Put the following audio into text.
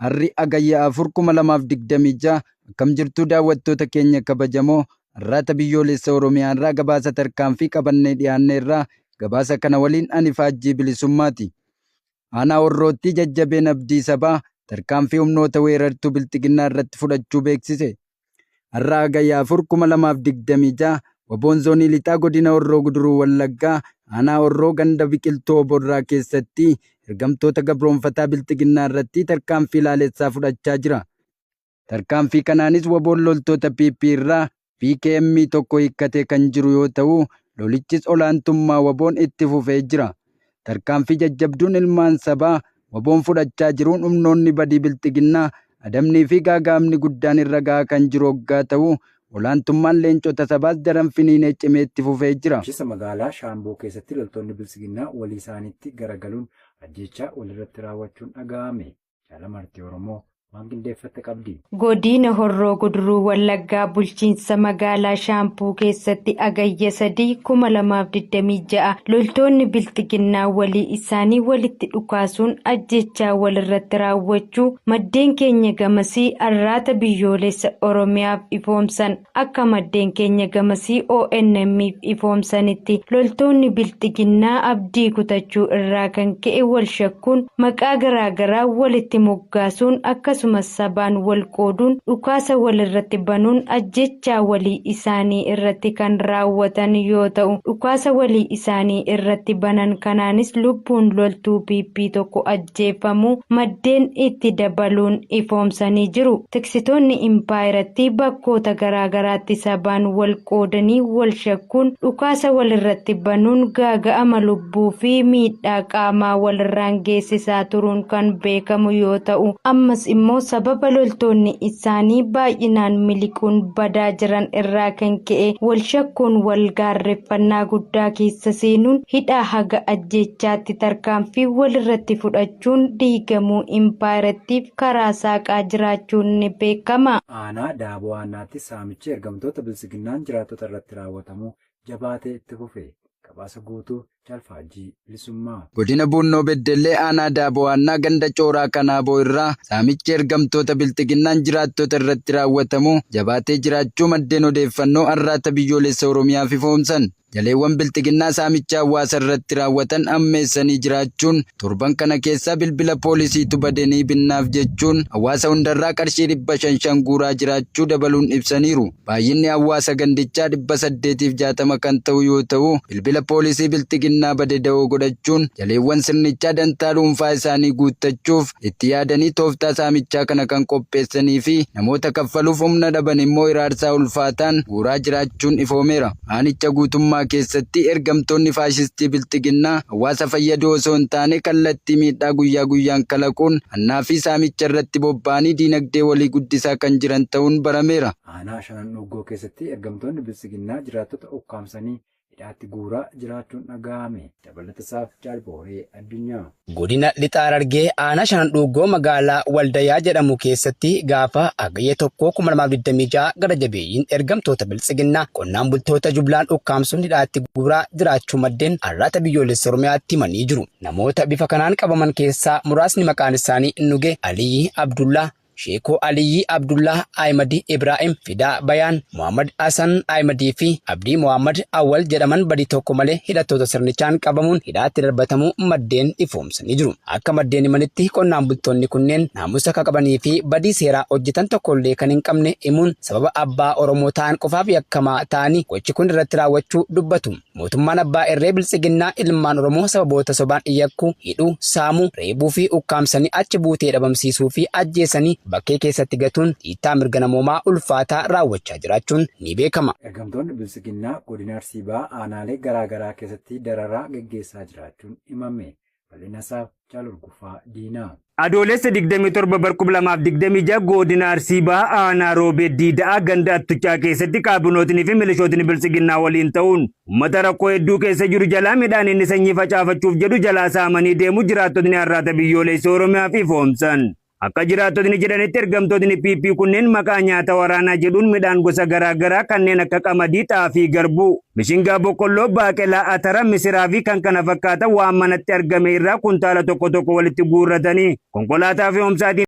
Harri Hagayya 4, 2026. Akkam jirtuu daawwattoota keenya kabajamoo? Arraata Biyyoolessa Oromiyaa irraa gabaasa tarkaanfii qabannee dhiyaanneerra. Gabaasa kana waliin ani Faajjii Bilisummaati. Aanaa Horroottii jajjabeen Abdii Sabaa tarkaanfii humnoota weerartuu Bilxiginnaa irratti fudhachuu beeksise. Har'a Hagayya 4, 2026 Waboon Zoonii Lixaa Godina Horroo Guduruu Wallaggaa Aanaa Horroo ganda Biqiltuu Oborraa keessatti ergamtoota gabroomfataa Bilxiginnaa irratti tarkaanfii laalessaa fudhachaa jira. Tarkaanfii kanaanis Waboon loltoota PP irraa PKM tokko hiikkatee kan jiru yoo ta'u, lolichis olaantummaa Waboon itti fufee jira. Tarkaanfii jajjabduun ilmaan sabaa Waboon fudhachaa jiruun humnoonni badii Bilxiginnaa adabnii fi gaaga'amni guddaan irra ga'aa kan jiru oggaa ta'u, olaantummaan leencota sabaas daran finiinee cimee itti fufee jira. Bulchiinsa magaalaa Shaambuu keessatti loltoonni Biltsiginnaa walii isaaniitti garagaluun ajjeechaa walirratti raawwachuun dhaga'ame. Jaalamartii Oromoo waan qindeeffatte qabdi. Godiina Horroo Guduruu Wallaggaa bulchiinsa magaalaa Shaampuu keessatti Hagayya 3, 2026 loltoonni Bilxiginnaa walii isaanii walitti dhukaasuun ajjeechaa walirratti raawwachuu maddeen keenya gamasii Arraata Biyyoolessa Oromiyaaf ifoomsan. Akka maddeen keenya gamasii ONM'f ifoomsanitti loltoonni Bilxiginnaa abdii kutachuu irraa kan ka'e wal shakkuun maqaa garaa garaa walitti moggaasuun akkasumas sabaan wal qooduun dhukaasa walirratti banuun ajjeechaa walii isaanii irratti kan raawwatan yoo ta'u dhukaasa walii isaanii irratti banan kanaanis lubbuun loltuu PP tokko ajjeefamuu maddeen itti dabaluun ifoomsanii jiru. Tiksitoonni impaayerattii bakkoota garaa garaatti sabaan wal qoodanii wal shakkuun dhukaasa walirratti banuun gaaga'ama lubbuu fi miidhaa qaamaa walirraan geessisaa turuun kan beekamu yoo ta'u, ammas immoo sababa loltoonni isaanii baay'inaan miliquun badaa jiran irraa kan ka'e wal shakkuun wal gaarreffannaa guddaa keessa seenuun hidhaa haga ajjeechaatti tarkaanfii walirratti fudhachuun diigamuu impaayerattiif karaa saaqaa jiraachuun ni beekama. Aanaa Daaboo Aannaatti saamichi ergamtoota Biltsiginnaan jiraattota irratti raawwatamu jabaatee itti fufe. Gabaasa guutuu Jaal Faajjii Bilisummaa. Godina Buunnoo Beddellee Aanaa Daaboo Aannaa ganda Cooraa Kanaaboo irraa saamichi ergamtoota Bilxiginnaan jiraattota irratti raawwatamu jabaatee jiraachuu maddeen odeeffannoo Arraata Biyyoolessa Oromiyaaf ifoomsan. Jaleewwan Bilxiginnaa saamicha hawaasa irratti raawwatan hammeessanii jiraachuun torban kana keessa bilbila poolisiitu bade ni binnaaf jechuun hawaasa hundarraa qarshii 500 shan guuraa jiraachuu dabaluun ibsaniiru. Baay'inni hawaasa gandichaa 860 kan ta'u yoo ta'u, bilbila poolisii Bilxiginnaa bade da'oo godhachuun jaleewwan sirnichaa dantaa dhuunfaa isaanii guuttachuuf itti yaadanii tooftaa saamichaa kana kan qopheessanii fi namoota kaffaluuf humna dhaban immoo hiraarsaa ulfaataan guuraa jiraachuun ifoomeera. Aanicha guutummaa keessatti ergamtoonni faashistii Bilxiginnaa hawaasa fayyaduu osoo hin taane kallattii miidhaa guyyaa guyyaan kalaquun hannaa fi saamicha irratti bobba'anii diinagdee walii guddisaa kan jiran ta'uun barameera. Aanaa Shanan Dhuuggoo keessatti ergamtoonni Biltsiginnaa jiraattota ukkaamsanii hidhaatti guuraa jiraachuun dhaga'ame. Dabalatasaaf Jaal Booree Addunyaa. Godina Lixa Harargee aanaa Shanan Dhuuggoo magaalaa Waldayaa jedhamu keessatti gaafa Hagayya 1, 2026 gara jabeeyyiin ergamtoota Biltsiginnaa qonnaan bultoota jumlaan ukkaamsuun hidhaatti guuraa jiraachuu maddeen Arraata Biyyoolessa Oromiyaatti himanii jiru. Namoota bifa kanaan qabaman keessaa muraasni maqaan isaanii Nugee Aliyyi Abdullaa, Sheekoo Aliyyii Abdullaah Ahimadii Ibraahim, Fidaa Bayaan, Mohammad Hasan Ahimadii fi Abdii Mohammad Awwal jedhaman badii tokko malee hidhattoota sirnichaan qabamuun hidhaatti darbatamuu maddeen ifoomsanii jiru. Akka maddeen himanitti qonnaan bultoonni kunneen naamusa ka qabanii fi badii seeraa hojjetan tokkollee kan hin qabne himuun sababa abbaa Oromoo ta'an qofaaf yakkamaa ta'anii gochi kun irratti raawwachuu dubbatu. Mootummaan abbaa irree Biltsiginnaa ilmaan Oromoo sababoota sobaan yakkuu, hidhuu, saamuu, reebuu fi ukkaamsanii achi buutee dhabamsiisuu fi ajjeesanii bakkee keessatti gatuun dhiittaa mirga namoomaa ulfaataa raawwachaa jiraachuun ni beekama. Ergamtoonni Biltsiginnaa Godina Arsii Bahaa aanaalee garaa garaa keessatti dararaa geggeessaa jiraachuun himame. Bal'inasaaf Jaal Hurgufaa Diinaa. Adoolessa 27 bar 2026 Goodina Arsii Bahaa Aanaa Roobee Diida'aa ganda Attuchaa keessatti kaabinootni fi milishootni Biltsiginnaa waliin ta'uun uummata rakkoo hedduu keessa jiru jalaa midhaan inni sanyii facaafachuuf jedhu jalaa saamanii deemuu jiraattotni Arraata Biyyoolessa Oromiyaaf ifoomsan. Akka jiraattotni jedhanitti ergamtootni PP kunneen maqaa nyaata waraanaa jedhuun midhaan gosa garaa garaa kanneen akka qamadii, xaafii, garbuu, mishingaa, boqqolloo, baaqelaa, atara, misiraa fi kkf waan manatti argame irraa kuntaala tokko tokko walitti guurratanii konkolaataa fe'umsaatiin.